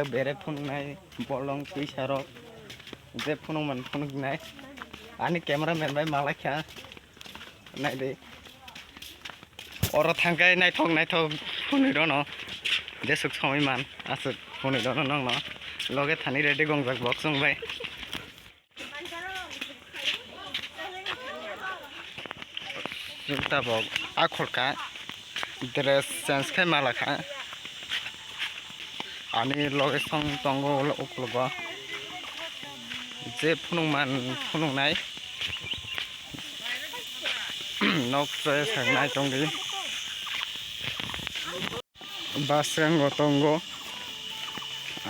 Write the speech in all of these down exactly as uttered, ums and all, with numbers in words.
Bere phunuknai, bolong twisarok, je phunukmani phunuknai. Ani cameraman bai malai kha. Naidi. Oro thangkhe naithok naithok phunui rono. Jesuk somoi man, aswk phunui rono nokno. Loge thani ready gongjak bok chwng bai. Chwng tabok akhol kha, dress change khai mala kha. Ani loge song tongo ulo uklogo. Je phunukman phunuknai. Nok se saknai tongdi. Basrango tongo,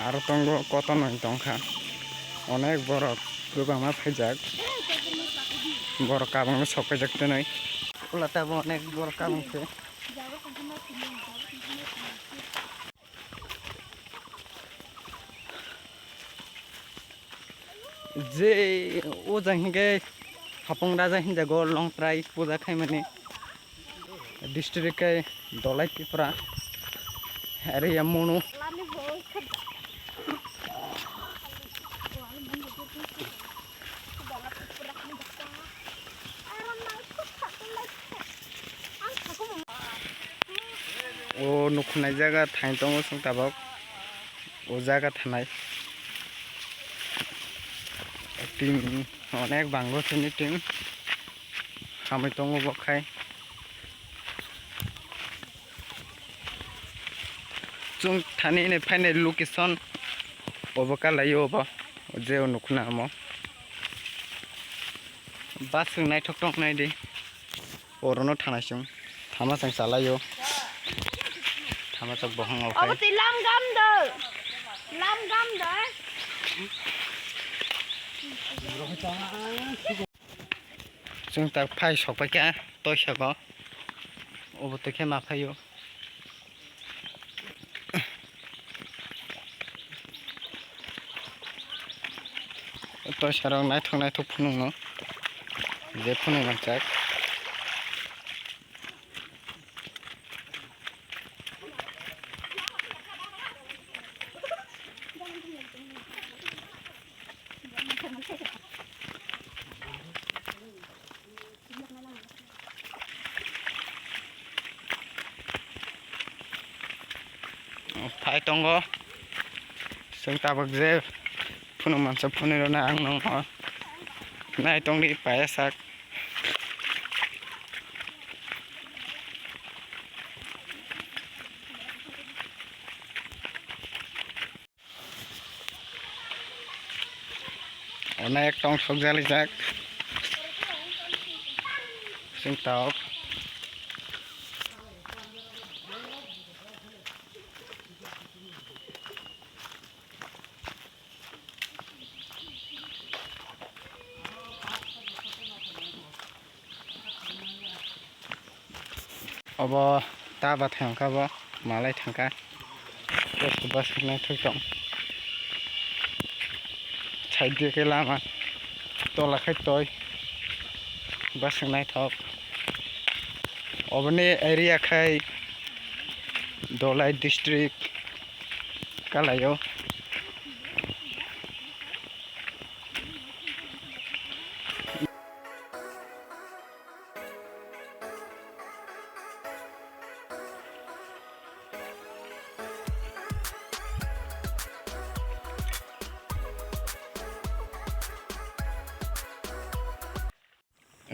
aro tongo kotonoi tongkha. Onek borok kwbangma phaijak. Borok kabangma sok paijak twnwi. Ulo tabuk onek borok kabang se. Je o jang hinkhe Hapung Raja hinjago Longtrai puja khaimani district khe Dholai Tripura area Monu. O nukhunai jaga thai tongo chwng tabok. O jaga thanai. Team onek bango sini team. Hamwi tongo bo khai. Chwng thani ni phainai location obo kalaio obo. Je o nukhuna amo. Bus swng naithok tong naidi. Orono thana chwng. Thama chwng chalaio. Thama chwng bohong o khai. Abo twi lam gam do. Lam gam do. Chwng tak phai sok pai kha toi sabo. Obo twi khe ma phaio. Toi sarok naithok naithok phunukno. Je phunuk manchak. Phai tongo. Chwng tabuk je phunuk mansa phunui rwna ang nongno. Nai tongdi paya sak. Onek tong sok jalijak. Sing tok. Obo ta bathai wngkha bo, malai thangkha. Bus naithok tong. Side khe lama tola khai toi. Bus naithok. Oboni area khai Dholai district kalaio.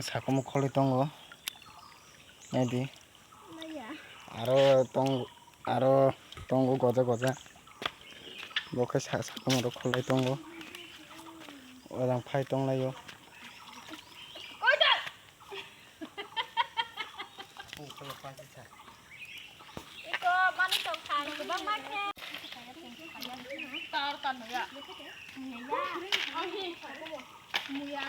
Sakomo kholwi tongo. Naidi. Aro tong, aro tongo goja goja. Bo khe sa, sakomo rok kholai tongo. Ojang phai tonglaio. Iko mani tong thang kwbangma khe. Tar tar muya. Muya. Muya.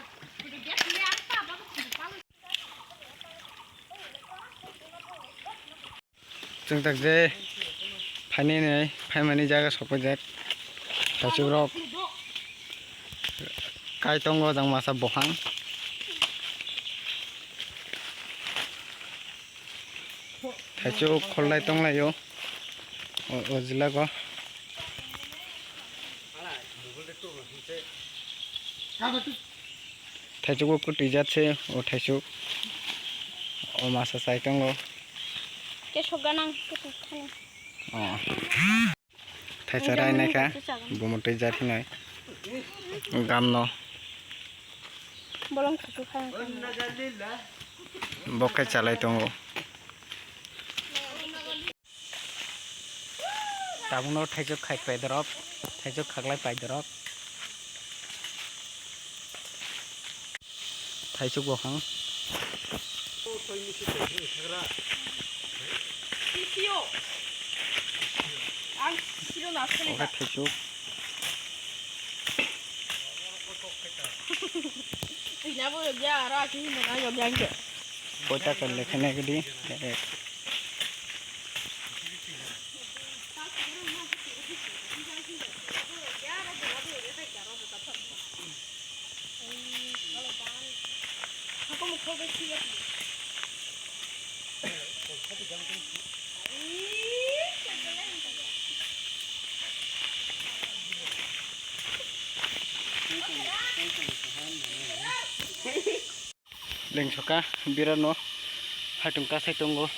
Chwng tak je phainai nai phaimani jaga sokphaijak. Thaichuk rok kai tongo jang masa bohang. Thaichuk kholai tonglaio o, o jilago. Thaisuk bo kwtwi jat se, o thaisuk. O masa chai tongo. Kesok ganang kwtwi thani. O. Thaisa rai naikha, bumo twi jar hinwi. Gamno. Bolong khachu kha. Bo khe chalai tongo. Tabukno thaisuk khai pai dorop, thaisuk khaklai pai dorop. Thaisuk bo hang. Sisio. Ang sisio na sini. Oke, thaisuk. Ina bo ya ara ki mo na yo yang ke. Kota kan lekha na gidi. Lengsoka birano haitung kasai tongo.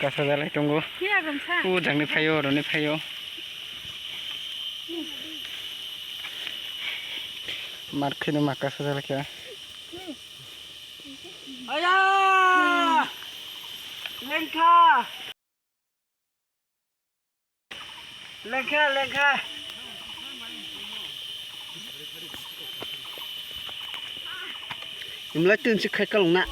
Kasa jalai tongo. Phiya gumsa. O jangni phaio, oroni phaio. Mar kheno ma kasa jalai kha. Aya! Lengkha! Lengkha, lengkha. Imlai tun si khai kalung na.